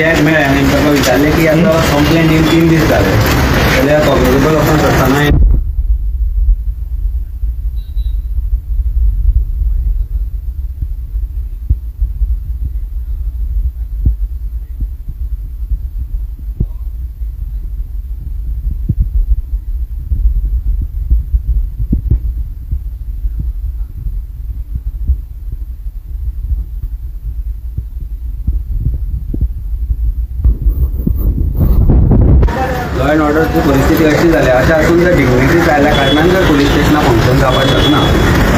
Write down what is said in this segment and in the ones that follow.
याद मेळ्ळें आनी ताका विचारलें की आतां कंप्लेन येवन 3 दीस जाले जाल्यार कॉग्निजेबल ऑफन्स आसतना लॉ अँड ऑर्डरची परिस्थिती अशी जाल्या अशें आसून जर डिग्निटीज आयल्या कारणान जर पुलीस स्टेशनां फंक्शन जावपाक शकना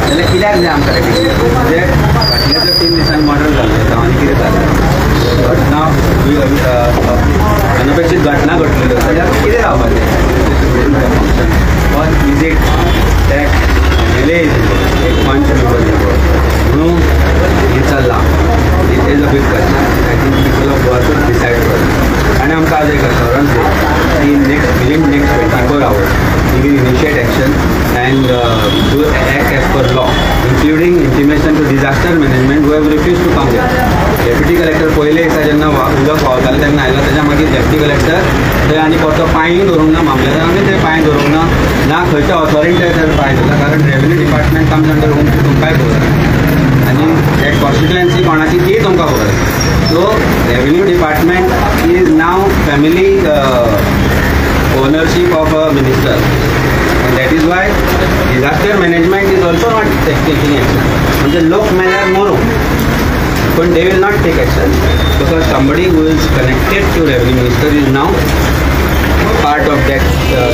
जाल्यार कित्याक जाय आमकां डिग्निटी? म्हणजे फाटल्या जर 3 दिसांनी मर्डर जाल्लें जावं आनी कितें जालें, घटना अनपेक्षीत घटना घडलेल्यो जाल्यार कितें जावपाचें? Function one visit that M L A एक पंच मेंबर म्हणून हें चल्लां. It is a big question. I think people of Goa should decide for. आनी आमकां आज एक अश्योरन्स दी की next within next 24 hours we will initiate action and do act as per law, including intimation to disaster management who have refused to come here. Deputy collector पयले दिसा जेन्ना उदक व्हांवतालें तेन्ना आयलो, तेज्या मागीर डेप्युटी कलेक्टर थंय आनी परतो पांय धरूंक ना, मामलेदारांनी थंय पांय धरूंक ना, ना खंयच्या ऑथॉरिटी थंय पांय धरला, कारण revenue department comes under home तुमकांय खबर आनी that constituency कोणाची ती तुमकां खबर. So revenue department is now family ownership of a minister, and that is why disaster management is also not taking action. म्हणजे लोक मेल्यार मरूं, पण they will not take action because somebody who is connected to revenue minister is now part of that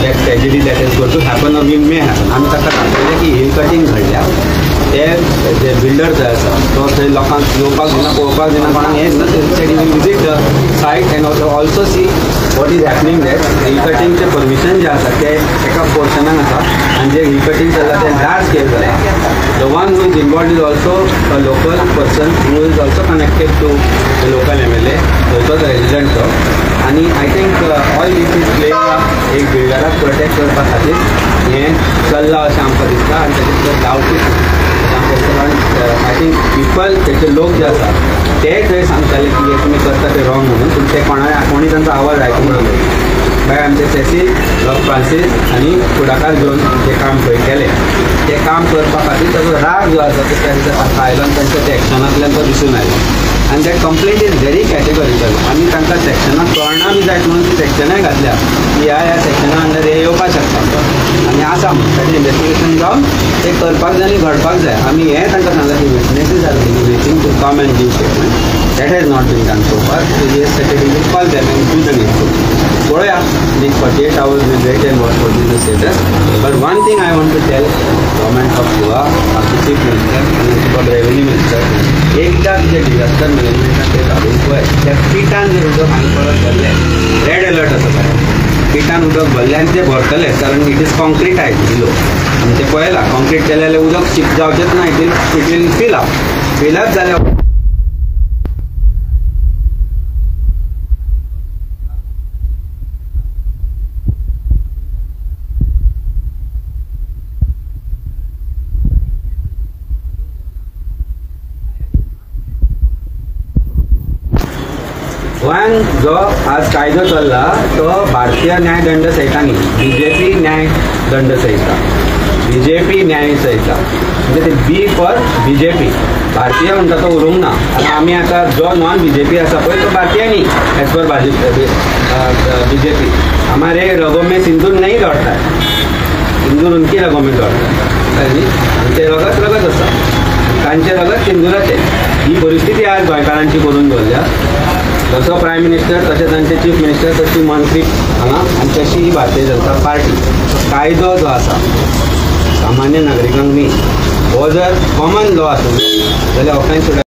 that tragedy that is going to happen or may happen. आमी ताका सांगतले की hill cutting घडल्या, ते जे बिल्डर थंय आसा तो थंय लोकांक येवपाक दिना, पळोवपाक दिना, कोणाक हें दिना. Will visit the site and also see what is happening that. Hill कटिंगचें permission जें आसा तें एका पोर्शनाक आसा आनी जें हिल कटिंग चल्लां तें लार्ज स्केल जालां. The one who is involved is also a local person who is also connected to the local M L A, थंयचोच resident तो. आनी I think all this is playing एक बिल्डराक protect करपा खातीर हें चल्लां अशें आमकां दिसता आनी ताचेर डावटूच कारण I think people थंयचे लोक जे आसा ते थंय सांगताले की हे तुमी करता ते रॉंग म्हणून, पूण ते कोणी तांचो आवाज आयकूंक ना. मागीर आमचे सेसील रॉक फ्रांसीस आनी फुडाकार घेवन जें काम थंय केलें तें काम करपा खातीर ताचो राग जो आसा तो तांच्या तांकां आयलो आनी तांच्या त्या एक्शनांतल्यान तो दिसून आयलो. आनी that complaint is very categorical. आमी तांकां सेक्शनां कळना बी जायत म्हणून ती सेक्शनाय घातल्या की ह्या ह्या सेक्शना अंडर हे येवपाक शकता आनी आसा म्हणून ताचें इन्वेस्टिगेशन जावन तें करपाक जाय आनी घडपाक जाय. आमी हें तांकां सांगलां की witnesses are waiting to come and give statement. That has not been done so far. So yes secretary will call them and do the needful. पळोवया next 48 hours will wait and watch what is the status. But one thing I want to tell government of Goa, आमचे chief minister आनी revenue minister, एकदां तुजें disaster मॅनेजमेंटान ते धाडून पळय त्या पिटान जर उदक हांगा परत भरलें, रेड अलर्ट आसा सारकें, पिटान उदक भरलें आनी तें भरतलें, कारण it is कॉन्क्रिटायज बिलो. आनी तें पळयलां कॉन्क्रीट केलें जाल्यार उदक सीप जावचेंच ना, it will fill up. Fill up जाल्यार गोंयांत जो आज कायदो चल्ला तो भारतीय न्याय दंड संहिता न्ही, बीजेपी न्याय दंड संहिता, बीजेपी न्याय संहिता, म्हणजे ते बी फॉर बीजेपी, भारतीय म्हणटा तो उरूंक ना. आतां आमी आतां जो नॉन बीजेपी आसा पळय तो भारतीय न्ही, एज पर बीजेपी. हमारे रगों में सिंदूर नहीं दौड़ता है, सिंदूर उनकी रगों में दौड़ता है, न्ही आमचें रगत रगत आसा, तांचें रगत सिंदुराचें. ही परिस्थिती आज गोंयकारांची करून दवरल्या. जसो प्रायम मिनिस्टर तशें तांचे चीफ मिनिस्टर, तशी मंत्री हांगा आनी तशी ही भारतीय जनता पार्टी. कायदो जो आसा सामान्य नागरिकांक न्ही, हो जर कॉमन लॉ आसूं जाल्यार ऑफेन्स